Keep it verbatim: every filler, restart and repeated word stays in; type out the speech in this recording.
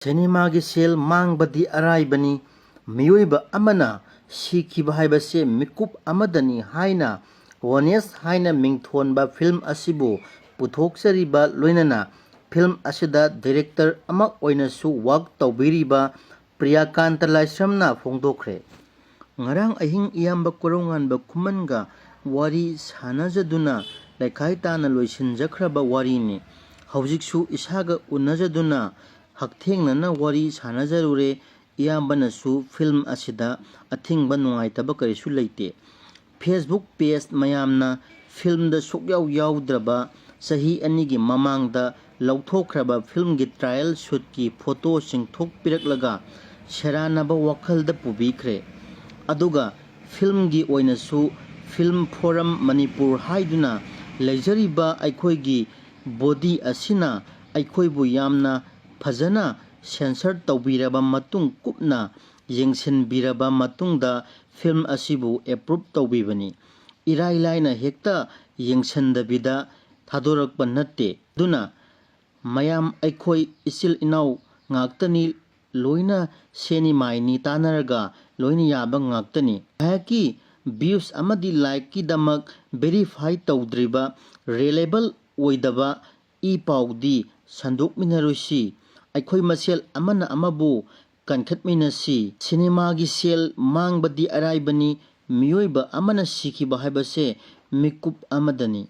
ꯁꯤꯅꯦꯃꯥꯒꯤ ꯁꯦꯜ ꯃꯥꯡꯕꯗꯤ ꯑꯔꯥꯏꯕꯅꯤ, ꯃꯤꯑꯣꯏꯕ ꯑꯃꯅ ꯁꯤꯈꯤꯕ ꯍꯥꯏꯕꯁꯦ ꯃꯤꯀꯨꯞ ꯑꯃꯗꯅꯤ ꯍꯥꯏꯅ ꯋꯥꯅꯦꯁ ꯍꯥꯏꯅ ꯃꯤꯡꯊꯣꯟꯕ ꯐꯤꯂꯝ ꯑꯁꯤꯕꯨ ꯄꯨꯊꯣꯛꯆꯔꯤꯕ, ꯂꯣꯏꯅꯅ ꯐꯤꯂꯝ ꯑꯁꯤꯗ ꯗꯤꯔꯦꯛꯇꯔ ꯑꯃ ꯑꯣꯏꯅꯁꯨ ꯋꯥꯛ ꯇꯧꯕꯤꯔꯤꯕ ꯄ꯭ꯔꯤꯌꯥꯀꯥꯟꯇ ꯂꯥꯏꯁ꯭ꯔꯝꯅ ꯐꯣꯡꯗꯣꯛꯈ꯭ꯔꯦ꯫ ꯉꯔꯥꯡ ꯑꯍꯤꯡ ꯏꯌꯥꯝꯕ ꯀꯣꯔꯧꯉꯥꯟꯕ ꯈꯨꯃꯟꯒ ꯋꯥꯔꯤ ꯁꯥꯟꯅꯖꯗꯨꯅ ꯂꯩꯈꯥꯏ ꯇꯥꯅ ꯂꯣꯏꯁꯤꯟꯖꯈ꯭ꯔꯕ ꯋꯥꯔꯤꯅꯤ꯫ ꯍꯧꯖꯤꯛꯁꯨ ꯏꯁꯥꯒ ꯎꯅꯖꯗꯨꯅ ꯍꯛꯊꯦꯡꯅꯅ ꯋꯥꯔꯤ ꯁꯥꯟꯅꯖꯔꯨꯔꯦ꯫ ꯏꯌꯥꯝꯕꯅꯁꯨ ꯐꯤꯂꯝ ꯑꯁꯤꯗ ꯑꯊꯤꯡꯕ ꯅꯨꯡꯉꯥꯏꯇꯕ ꯀꯔꯤꯁꯨ ꯂꯩꯇꯦ꯫ ꯐꯦꯁꯕꯨꯛ ꯄꯦꯖ ꯃꯌꯥꯝꯅ ꯐꯤꯂꯝꯗ ꯁꯨꯛꯌꯥꯎ ꯌꯥꯎꯗ꯭ꯔꯕ ꯆꯍꯤ ꯑꯅꯤꯒꯤ ꯃꯃꯥꯡꯗ ꯂꯧꯊꯣꯛꯈ꯭ꯔꯕ ꯐꯤꯂꯝꯒꯤ ꯇ꯭ꯔꯥꯏꯌꯦꯜ ꯁꯨꯠꯀꯤ ꯐꯣꯇꯣꯁꯤꯡ ꯊꯣꯛꯄꯤꯔꯛꯂꯒ ꯁꯦꯔꯥꯟꯅꯕ ꯋꯥꯈꯜꯗ ꯄꯨꯕꯤꯈ꯭ꯔꯦ꯫ ꯑꯗꯨꯒ ꯐꯤꯂꯝꯒꯤ ꯑꯣꯏꯅꯁꯨ ꯐꯤꯂꯝ ꯐꯣꯔꯝ ꯃꯅꯤꯄꯨꯔ ꯍꯥꯏꯗꯨꯅ ꯂꯩꯖꯔꯤꯕ ꯑꯩꯈꯣꯏꯒꯤ ꯕꯣꯗꯤ ꯑꯁꯤꯅ ꯑꯩꯈꯣꯏꯕꯨ ꯌꯥꯝꯅ ꯐꯖꯅ ꯁꯦꯟꯁꯔ ꯇꯧꯕꯤꯔꯕ ꯃꯇꯨꯡ, ꯀꯨꯞꯅ ꯌꯦꯡꯁꯤꯟꯕꯤꯔꯕ ꯃꯇꯨꯡꯗ ꯐꯤꯂꯝ ꯑꯁꯤꯕꯨ ꯑꯦꯄ꯭ꯔꯨꯞ ꯇꯧꯕꯤꯕꯅꯤ꯫ ꯏꯔꯥꯏ ꯂꯥꯏꯅ ꯍꯦꯛꯇ ꯌꯦꯡꯁꯤꯟꯗꯕꯤꯗ ꯊꯥꯗꯣꯔꯛꯄ ꯅꯠꯇꯦ꯫ ꯑꯗꯨꯅ ꯃꯌꯥꯝ ꯑꯩꯈꯣꯏ ꯏꯆꯤꯜ ꯏꯅꯥꯎ ꯉꯥꯛꯇꯅꯤ, ꯂꯣꯏꯅ ꯁꯦꯅꯤ ꯃꯥꯏꯅꯤ ꯇꯥꯟꯅꯔꯒ ꯂꯣꯏꯅ ꯌꯥꯕ ꯉꯥꯛꯇꯅꯤ꯫ ꯉꯥꯏꯍꯥꯛꯀꯤ ꯚ꯭ꯌꯨꯁ ꯑꯃꯗꯤ ꯂꯥꯏꯛꯀꯤꯗꯃꯛ ꯚꯦꯔꯤꯐꯥꯏ ꯇꯧꯗ꯭ꯔꯤꯕ, ꯔꯤꯂꯦꯕꯜ ꯑꯣꯏꯗꯕ ꯏ ꯄꯥꯎꯗꯤ ꯁꯟꯗꯣꯛꯃꯤꯟꯅꯔꯣꯏꯁꯤ꯫ ꯑꯩꯈꯣꯏ ꯃꯁꯦꯜ ꯑꯃꯅ ꯑꯃꯕꯨ ꯀꯟꯈꯠꯃꯤꯟꯅꯁꯤ꯫ ꯁꯤꯅꯦꯃꯥꯒꯤ ꯁꯦꯜ ꯃꯥꯡꯕꯗꯤ ꯑꯔꯥꯏꯕꯅꯤ, ꯃꯤꯑꯣꯏꯕ ꯑꯃꯅ ꯁꯤꯈꯤꯕ ꯍꯥꯏꯕꯁꯦ ꯃꯤꯀꯨꯞ ꯑꯃꯗꯅꯤ꯫